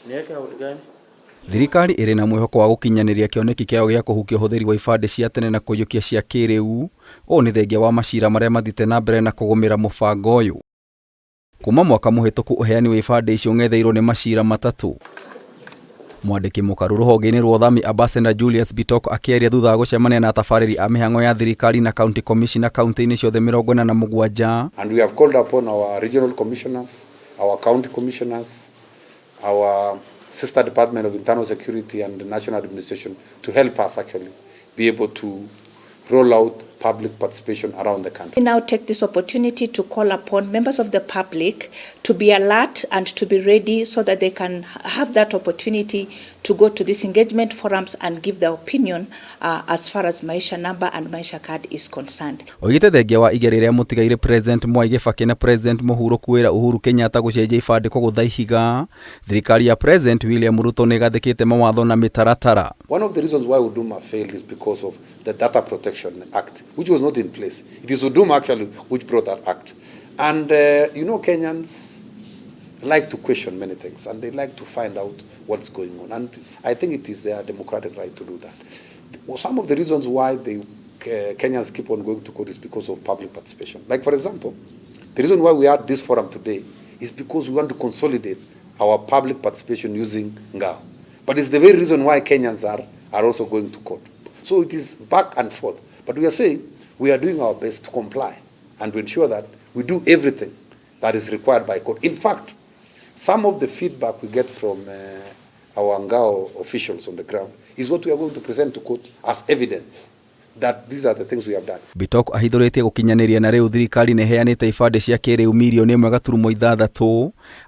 Niweke out gani? Thirikari ĩrĩ na mwĩhoko wa gũkinyanĩria kĩoneki kĩayo gĩa kũhukia ũhũthĩri wa ibandĩ cia tene na kũiyũkia cia kĩrĩu. Ũũ nĩ thengia wa macira marĩa mathiĩte na mbere na kũgũmĩra mũbango ũyũ. Kuma mwaka mũhĩtũku ũheani wa ibandĩ icio ũng'etheirwo nĩ macira matatũ. Mwandĩki mũkaru rũhonge-inĩ rwa ũthami Ambassador Julius Bitok akĩaria thutha wa gũcemania na atabarĩri a mĩhang'o ya thirikari na county commissioner kaunti-inĩ ciothe 47. And we have called upon our regional commissioners, our county commissioners, our sister department of internal security and the national administration to help us actually be able to roll out public participation around the country. We now take this opportunity to call upon members of the public to be alert and to be ready so that they can have that opportunity to go to these engagement forums and give their opinion as far as Maisha number and Maisha card is concerned. Oigĩte thengia wa igeria rĩa mũtigairĩ President Mwai Kibaki na President mũhurũku wĩra Uhuru Kenyatta gũcenjia ibandĩ kũgũtha ihiga, thirikari ya President William Ruto nĩ ĩgathĩkĩte mawatho na mĩtaratara. One of the reasons why Huduma failed is because of the Data Protection Act, which was not in place. It is Huduma actually which brought that act. And Kenyans like to question many things and they like to find out what's going on. And I think it is their democratic right to do that. Well, some of the reasons why the Kenyans keep on going to court is because of public participation. Like, for example, the reason why we had this forum today is because we want to consolidate our public participation using Ngao. But it's the very reason why Kenyans are also going to court. So it is back and forth. But we are saying we are doing our best to comply and to ensure that we do everything that is required by court. In fact, some of the feedback we get from our Ngao officials on the ground is what we are going to present to court as evidence that these are the things we have done. Bitok ahithũrĩtie gũkinyanĩria na rĩu thirikari nĩ ĩheanĩte ibandĩ cia kĩrĩu 1.6 mirioni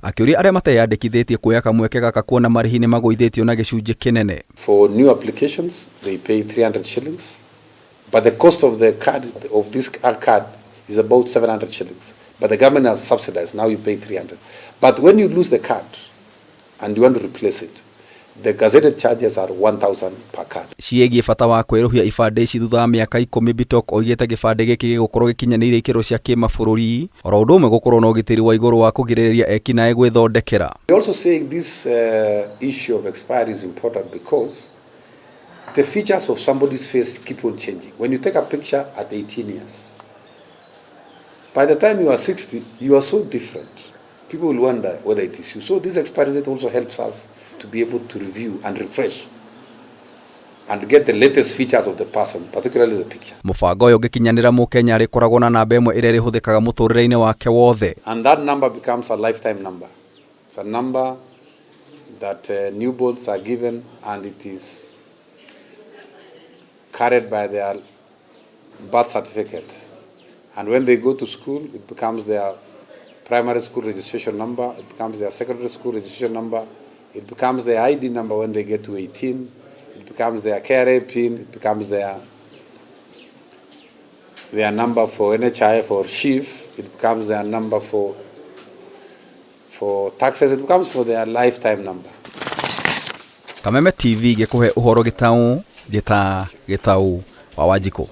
akĩũria arĩa mateyandĩkithĩtie kuoya kamweke gaka kuona marĩhi nĩ magũithĩtio na gĩcunjĩ kĩnene. For new applications, they pay 300 shillings, but the cost of the card, of this card, is about 700 shillings. But the government has subsidized, now you pay 300. But when you lose the card and you want to replace it, the gazetted charges are 1,000 per card. Ciĩgiĩ bata wa kwerũhia ibandĩ ici thutha wa mĩaka 10, Bitok oigĩte gĩbandĩ gĩkĩ gĩgũkorwo gĩkinyanĩirie ikĩro cia kĩmabũrũri oro ũndũ ũmwe gũkorwo na ũgitĩri wa igũrũ wa kũgirĩrĩria ekinaĩ gwĩthondekera. We're also saying this issue of expiry is important because the features of somebody's face keep on changing. When you take a picture at 18 years, by the time you are 60, you are so different. People will wonder whether it is you. So this expiry date also helps us to be able to review and refresh and get the latest features of the person, particularly the picture. Mũbango ũyũ ũngĩkinyanĩra mũkenya arĩkoragwo na namba ĩmwe ĩrĩa ĩrĩhũthĩkaga mũtũrĩre-inĩ wake wothe. And that number becomes a lifetime number. It's a number that newborns are given and it is carried by their birth certificate. And when they go to school, it becomes their primary school registration number, it becomes their secondary school registration number, it becomes their ID number when they get to 18, it becomes their KRA PIN, it becomes their number for NHIF or SHIF, it becomes their number for taxes, it becomes for their lifetime number. Kameme TV gĩkũhe ũhoro gĩtaũ njĩta gĩtaũ wa Wanjikũ.